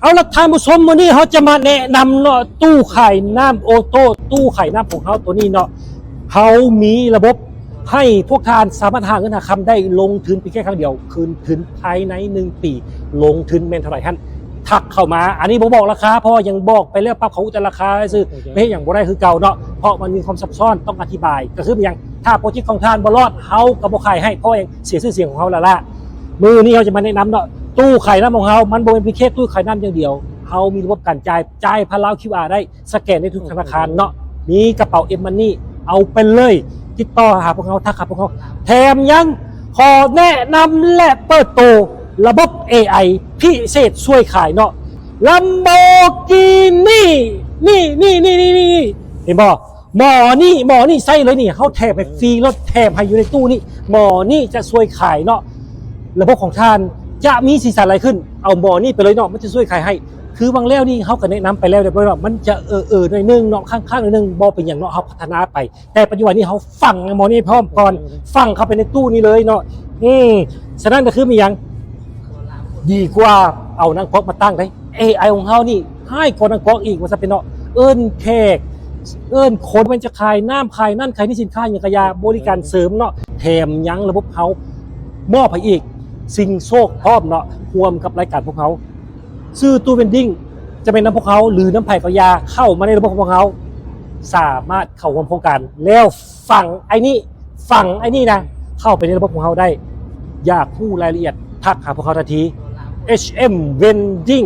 ເອົາລະທ່ານຜູ້ຊົມ, ມື້ນີ້ເຮົາຈະມາແນະນຳເນາະ ຕູ້ຂາຍນ້ຳໂອໂຕ້, ຕູ້ຂາຍນ້ຳຂອງເຮົາໂຕນີ້ເນາະ, ເຮົາມີລະບົບໃຫ້ພວກທ່ານສາມາດຫາເງິນຫາຄຳໄດ້, ລົງທຶນພຽງແຄ່ຄັ້ງດຽວ ຄືນທຶນພາຍໃນໜຶ່ງປີ, ລົງທຶນແມ່ນເທົ່າໃດຫັ້ນ ທັກເຂົ້າມາ. ອັນນີ້ບໍ່ບອກລາຄາ ເພາະວ່າຍັງບອກໄປແລ້ວປັບເຂົາອຸດແຕ່ລາຄາຊື່, ໄປເຮັດຫຍັງບໍ່ໄດ້ຄືເກົ່າເນາະ, ເພາະມັນມີຄວາມຊັບຊ້ອນ ຕ້ອງອະທິບາຍ. ກໍຄືຫຍັງ? ຖ້າໂປຣເຈັກຂອງທ່ານບໍ່ລອດ ເຮົາກໍບໍ່ຂາຍໃຫ້ ເພາະຫຍັງ? ເສຍຊື່ສຽງຂອງເຮົາແລ້ວລະ. ມື້ນີ້ເຮົາຈະມາແນະນຳເນາະ ຕູ້ຂາຍນ້ຳຂອງເຮົາ ມັນບໍ່ແມ່ນພຽງແຄ່ຕູ້ຂາຍນ້ຳຢ່າງດຽວ, ເຮົາມີລະບົບການຈ່າຍ, ຈ່າຍຜ່ານລາວ ຄິວອາ ໄດ້, ສະແກນໄດ້ທຸກທະນາຄານເນາະ, ມີກະເປົາ M-Money ເອົາໄປເລີຍ, ຕິດຕໍ່ຫາພວກເຮົາ, ທັກຫາພວກເຮົາ. ແຖມຍັງ? ຂໍແນະນຳ ແລະ ເປີດໂຕລະບົບ ເອໄອ ພິເສດຊ່ວຍຂາຍເນາະ, Lamborghini ນີ້, ນີ້, ນີ້, ນີ້, ນີ້, ນີ້, ນີ້, ເຫັນບໍ່? ໝໍນີ້, ໝໍນີ້ໃຊ້ເລີຍນີ້, ເຮົາແຖມໃຫ້ຟຣີລົດ, ແຖມໃຫ້ຢູ່ໃນຕູ້ນີ້, ໝໍນີ້ຈະຊ່ວຍຂາຍເນາະ. ລະບົບຂອງທ່ານຈະມີສີສັນຫຼາຍຂຶ້ນ, ເອົາໝໍນີ້ໄປເລີຍເນາະ, ມັນຈະຊ່ວຍຂາຍໃຫ້. ຄືຫວ່າງແລ້ວນີ້ເຮົາກໍແນະນຳໄປແລ້ວຮຽບຮ້ອຍເນາະ, ມັນຈະເອີໆໜ້ອຍໜຶ່ງເນາະ, ຄ້າງໆໜ້ອຍໜຶ່ງ, ບໍ່ເປັນຫຍັງເນາະ, ເຮົາພັດທະນາໄປ. ແຕ່ປັດຈຸບັນນີ້ເຮົາຝັງໝໍນີ້ພ້ອມກ່ອນ, ຝັງເຂົ້າໄປໃນຕູ້ນີ້ເລີຍເນາະ. ອືມ ສະນັ້ນກໍຄືມີຫຍັງ? ດີກວ່າເອົານາງກວັກມາຕັ້ງເດ້. ເອໄອຂອງເຮົານີ້ຮ້າຍກວ່ານາງກວັກອີກ ວ່າຊັ້ນເປັນເນາະ. ເອີ້ນແຂກ, ເອີ້ນຄົນ ແມ່ນຈະຂາຍນ້ຳ, ຂາຍນັ້ນ, ຂາຍນີ້, ສິນຄ້າຫຍັງກະຢ່າ, ບໍລິການເສີມເນາະ. ແຖມຍັງລະບົບເຮົາມອບໃຫ້ອີກ, ຊິງໂຊກພ້ອມເນາະ, ຮ່ວມກັບລາຍການພວກເຮົາ. ຊື້ຕູ້ເວັນດິ້ງ ຈະແມ່ນນຳພວກເຮົາ ຫຼື ນຳໃຜກໍຢ່າ, ເຂົ້າມາໃນລະບົບຂອງພວກເຮົາ, ສາມາດເຂົ້າຮ່ວມໂຄງການ ແລ້ວຝັງໄອ້ນີ້, ຝັງໄອ້ນີ້ນະ, ເຂົ້າໄປໃນລະບົບຂອງເຮົາໄດ້. ຢາກຮູ້ລາຍລະອຽດ ທັກຫາພວກເຮົາທັນທີ. ເອັດເອັມ ເວັນດິ້ງ.